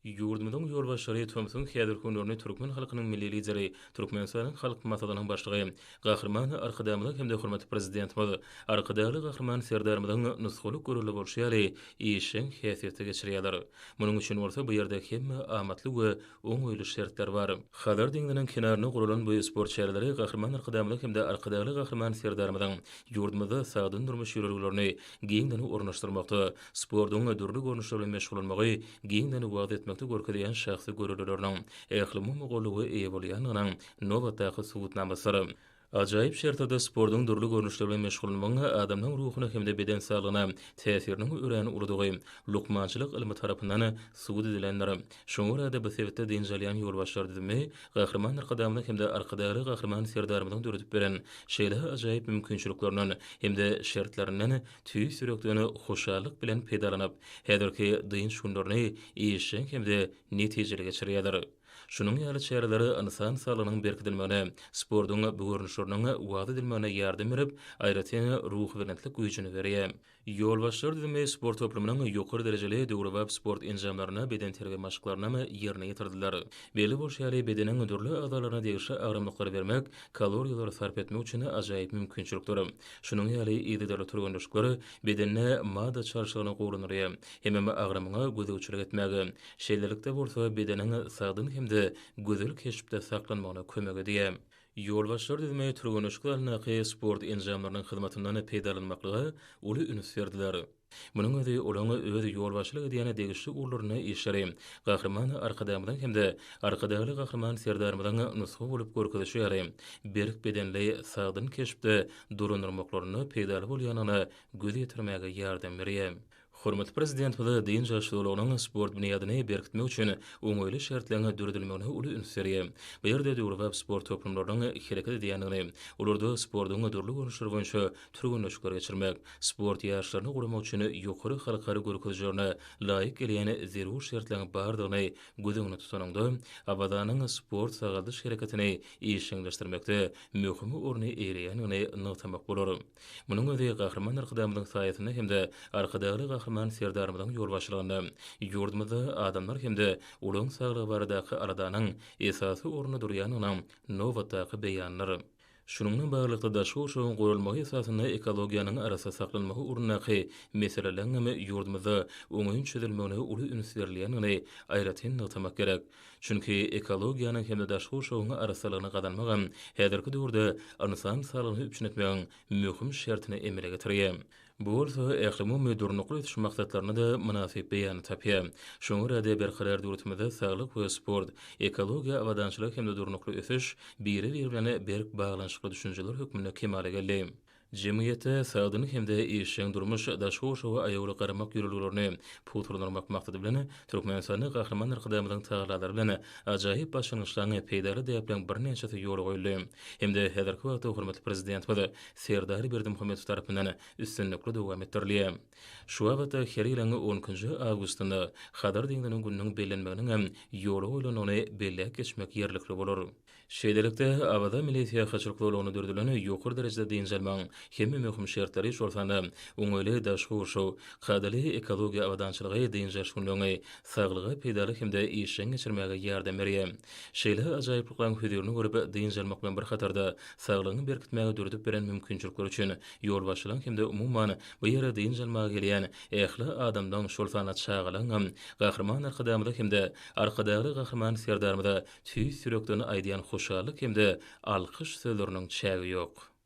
Ýurdumyzyň ýolbaşçylary tomsuň häzirki günlerini türkmen halkynyň Milli Lideri, Türkmenistanyň Halk Maslahatynyň Başlygy Gahryman Arkadagymyzyň hem-de hormatly Prezidentimiz Arkadagly Gahryman Serdarymyzyň nusgalyk görelde bolşy ýaly işjeň häsiýetde geçirýärler. Munuň üçin bolsa bu ýerde hemme amatly we oňaýly şertler bar. Hazar deňziniň kenarynda guralan bu sport çäreleri Gahryman Arkadagymyzyň hem-de Arkadagly Gahryman Serdarymyzyň ýurdumyzda sagdyn durmuş ýörelgelerini giňden ornaşdyrmakda, sportuň dürli görnüşleri bilen meşgullanmagy giňden wagyz etmekde görkezýän şahsy göreldelerini ählumumy goldawa eýe bolýandygynyň nobatdaky subutnamasydyr. Ajaýyp şertlerde sportuň dürli görnüşleri bilen meşgullanmagyň adamlaryň ruhuna hem-de beden saglygyna täsiriniň örän uludygy lukmançylyk ylmy tarapyndan subut edilendir. Şoňa görä-de, bu sebitde dynç alýan ýolbaşçylar düzümi Gahryman Arkadagymyzyň hem-de Arkadagly Gahryman Serdarymyzyň döredip beren şeýle ajaýyp mümkinçiliklerinden hem-de şertlerinden tüýs ýürekden hoşallyk bilen peýdalanyp, häzirki dynç günlerini işjeň hem-de netijeli geçirýärler. Şunuň ýaly çäreler ynsan saglygynyň berkidilmegine, sportuň bu görnüşleriniň wagyz edilmegine ýardam berip, aýratyn ruhubelentlik güýjüni berýär. Ýolbaşçylar düzümi sport toplumynyň ýokary derejeli döwrebap sport enjamlarynda bedenterbiýe maşklaryny ýerine ýetirdiler. Belli bolşy ýaly, bedeniň dürli agzalaryna degişli agramlyklary bermek kaloriýalary sarp etmek üçin ajaýyp mümkinçilikdir. Şunuň ýaly yzygiderli türgenleşikler bedende madda çalşygyny gowulandyrýar hemem agramyňa gözegçilik etmäge, şeýlelikde bolsa bedeniň sagdyn hem-de gözel keşpde saklanmagyna kömek edýär. Ýolbaşçylar düzümi türgenleşik zalyndaky sport enjamlarynyň hyzmatyndan peýdalanmaklyga uly üns berdiler. Munuň özi olaň öz ýolbaşçylyk edýän degişli ugurlarynda işleri Gahryman Arkadagymyzyň hem-de Arkadagly Gahryman Serdarymyzyň nusga bolup görkezişi ýaly, berk bedenli, sagdyn keşpde dolandyrmaklarynda peýdaly bolýandygyna göz ýetirmäge ýardam berýär. Hormatly Prezidentimiz dynç alyş zolagynyň sport binýadyny berkitmek üçin oňaýly şertleriň döredilmegine uly üns berýär. Bu ýerde döwrebap sport toplumlarynyň hereket edýändigini, olarda sportuň dürli görnüşleri boýunça türgenleşikleri geçirmek, sport ýaryşlaryny guramak üçin ýokary halkara görkezijilerine laýyk gelýän zerur şertleriň bardygyny göz öňünde tutanyňda, Awazanyň sport-sagaldyş hereketini işjeňleşdirmekde möhüm orny eýeleýändigini nygtamak bolar. Munuň özi Gahryman Arkadagymyzyň saýasynda hem-de Arkadagly Gahryman Serdarymyzyň ýolbaşçylygynda ýurdumyzda adamlar hem-de olaryň saglygy baradaky aladanyň esasy orunda durýandygynyň nobatdaky beýanydyr. Şunuň bilen baglylykda, daşky gurşawyň goralmagy esasynda ekologiýanyň arassa saklanmagy ugrundaky meseleleriň hem ýurdumyzda oňyn çözülmegine uly üns berilýändigini aýratyn nygtamak gerek. Çünki ekologiýanyň hem-de daşky gurşawyň arassalygyny gazanmagam häzirki döwürde ynsan saglygyny üpjün etmegiň möhüm şertini emele getirýär. Bu bolsa ählumumy Durnukly ösüş maksatlaryna-da mynasyp beýanyny tapýar. Şoňa görä-de, Berkarar döwletimizde saglyk we sport, ekologiýa abadançylygy hem-de durnukly ösüş biri-biri bilen berk baglanyşykly düşünjeler hökmünde kemala geldi. Jemgyýetde sagdyn hem-de işjeň durmuş, daşky gurşawa aýawly garamak ýörelgelerini pugtalandyrmak maksady bilen, Türkmenistanda Gahryman Arkadagymyzyň tagallalary bilen ajaýyp başlangyçlaryň, peýdaly däpleriň birnäçesi ýola goýuldy hem-de häzirki wagtda hormatly Prezidentimiz Serdar Berdimuhamedow tarapyndan üstünlikli dowam etdirilýär. Şu babatda her ýylyň on ikinji awgustynda Hazar deňziniň gününiň bellenmeginiň hem ýola goýlandygyny belläp geçmek ýerlikli bolar. Şeýlelikde, Awaza milli syýahatçylyk zolagynda döredilen ýokary derejede dynç almagyň hemme möhüm şertleri, şol sanda oňaýly daşky gurşaw, kadaly ekologiýa abadançylygy dynç alyş günleriňi saglyga peýdaly hem-de işjeň geçirmäge ýardam berýär. Şeýle ajaýyplyklaryň hözirini görüp, dynç almak bilen bir hatarda, saglygyňy berkitmäge döredip beren mümkinçilikleri üçin ýolbaşçylaryň hem-de umuman, bu ýere dynç almaga gelýän ähli adamlaryň, şol sanda çagalaryň hem Gahryman Arkadagymyza hem-de Arkadagly Gahryman Serdarymyza Tüýs ýürekden aýdýan hoşallyk hem-de alkyş sözleriniň çägi ýok.